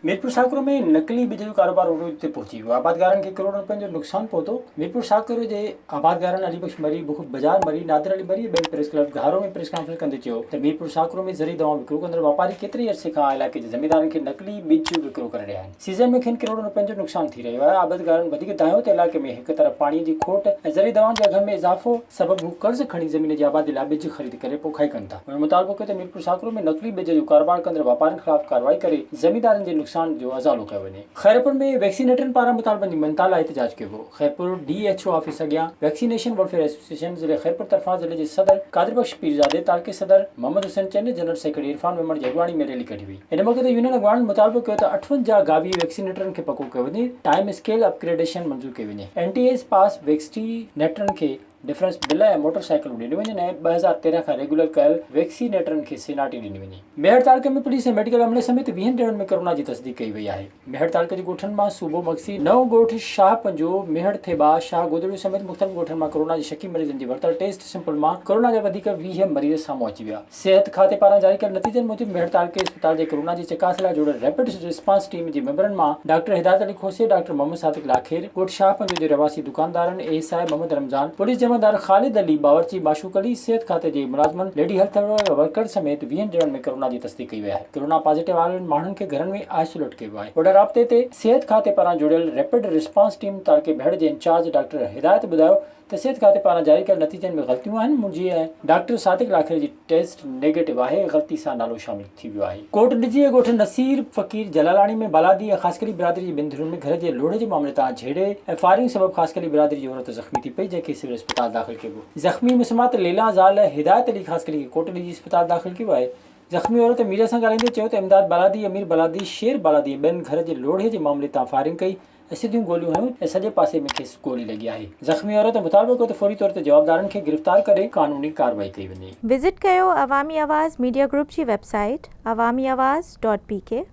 ميرپورساڪرو ۾ نقلي ٻج جو ڪاروبار عروج تي پهچي ويو، آبادگارن کي ڪروڙن رپين جو نقصان پهتو. ميرپورساڪرو جي آبادگارن علي بخش مري، بک بجار مري، نادر علي مري ۽ ٻين پريس ڪلب گهارو ۾ پريس ڪانفرنس ڪندي چيو ته ميرپورساڪرو ۾ زرعي دوائون وڪرو ڪندڙ واپاري ڪيتري ئي عرصي کان علائقي جي زميندارن کي نقلي ٻج وڪرو ڪري رهيا آهن، سيزن ۾ کين ڪروڙن رپين جو نقصان ٿي رهيو آهي. آبادگارن وڌيڪ دانهيو ته علائقي ۾ هڪ طرف پاڻي جي کوٽ ۽ زرعي دوائن جي اگهن ۾ اضافو سبب هو قرض کڻي زمين جي آبادي لاء ٻج خريد ڪري پوکائي ڪن ٿا. هن مطالبو ڪيو ته ميرپورساڪرو ۾ نقلي ٻج جو ڪاروبار ڪندڙ واپارين خلاف ڪارروائي ڪري زميندارن جي نقصان جو ازالو ڪيو وڃي. خيرپور ۾ ويڪسينيٽرن پاران مطالبن جي مڃتا لاء احتجاج ڪيو ويو. Khairpur D H O office اڳيان ويڪسينيشن ويلفيئر ايسوسيئيشن ضلعي خيرپور طرفان ضلعي جي صدر قادر بخش پيرزادي، تعلقي صدر محمد حسين چنه، جنرل سيڪريٽري عرفان ميمڻ جي اڳواڻي ۾ ريلي ڪڍي وئي. ان موقعي تي يونين اڳواڻن مطالبو ڪيو ته 58 گاوي ويڪسينيٽرن کي پڪو ڪيو وڃي، ٽائيم اسڪيل اپگريڊيشن منظور ڪئي وڃي، اين ٽي ايس پاس ويڪسينيٽرن کي ڊفرنس بل ۽ موٽر سائيڪلون ڏنيون وڃن ۽ 2013 کان ريگيولر ڪيل ويڪسينيٽرن کي سيناٽي ڏني وڃي. ميهڙ تعلقي ۾ پوليس ۽ ميڊيڪل عملي سميت ويهن ڄڻن ۾ ڪورونا جي تصديق ڪئي وئي آهي. ميهڙ تعلقي جي ڳوٺن مان صوبو مگسي، نئون ڳوٺ، شاهه پنجو، ميهڙ ٿيٻا، شاهه گودڙيو سميت مختلف ڳوٺن مان ڪورونا جي شڪي مريضن جي ورتل ٽيسٽ سيمپل مان ڪورونا جا وڌيڪ 20 مريض سامهون اچي ويا. صحت کاتي پاران جاري ڪيل نتيجن موجب ميهڙ تعلقي اسپتال جي ڪورونا جي چڪاس لاء جوڙيل ريپڊ رسپانس ٽيم جي ميمبرن مان ڊاڪٽر هدايت علي کوسي، ڊاڪٽر محمد صادق لاکير، ڳوٺ شاهه پنجو جي رهواسي دڪاندارن، اي S I Muhammad Ramzan, police جمعدار خالد علي، باورچي معشوق علي، صحت کاتي جي ملازمن، ليڊي هيلٿ ورڪر سميت ويهن ڄڻن ۾ ڪورونا جي تصديق ڪئي وئي آهي. ڪورونا پازيٽو آيل ماڻهن کي گهرن ۾ آئسوليٽ ڪيو ويو آهي. اوڏ رابطي تي صحت کاتي پاران جوڙيل ريپڊ رسپانس ٽيم تعلقي ڀيڙ جي انچارج ڊاڪٽر هدايت ٻڌايو ته صحت کاتي پاران جاري ڪيل نتيجن ۾ غلطيون آهن، منهنجي ۽ ڊاڪٽر صادق لاکير جي ٽيسٽ نيگيٽو آهي، غلطي سان نالو شامل ٿي ويو آهي. ڪوٽ ڏجي جي ڳوٺ نصير فقير جلالاڻي ۾ بالادي ۽ خاصخيلي برادري جي ٻن ڌرين ۾ گهر جي لوڙهي جي معاملي تان جهيڙي ۽ فائرنگ سبب خاصخيلي برادري جي عورت زخمي ٿي پئي، جنهن کي سول اسپتال داخل ڪيو ويو. زخمي مسمات ليلان زال هدايت علي خاصخيلي کي ڪوٽ ڏجي اسپتال داخل ڪيو ويو آهي. زخمي عورت ميڊيا سان ڳالهائيندي چيو ته امداد بالادي، امير بالادي، شير بالادي ۽ ٻين گهر جي لوڙهي جي معاملي تان فائرنگ ڪئي، ۽ سڌيون گوليون هنيون ۽ سڄي پاسي ۾ کيس گولي لڳي آهي. زخمي عورت مطالبو ڪيو ته فوري طور تي جوابدارن کي گرفتار ڪري قانوني ڪارروائي ڪئي وڃي. وزٽ ڪيو عوامي آواز ميڊيا گروپ جي web site Awami Awaz dot P K.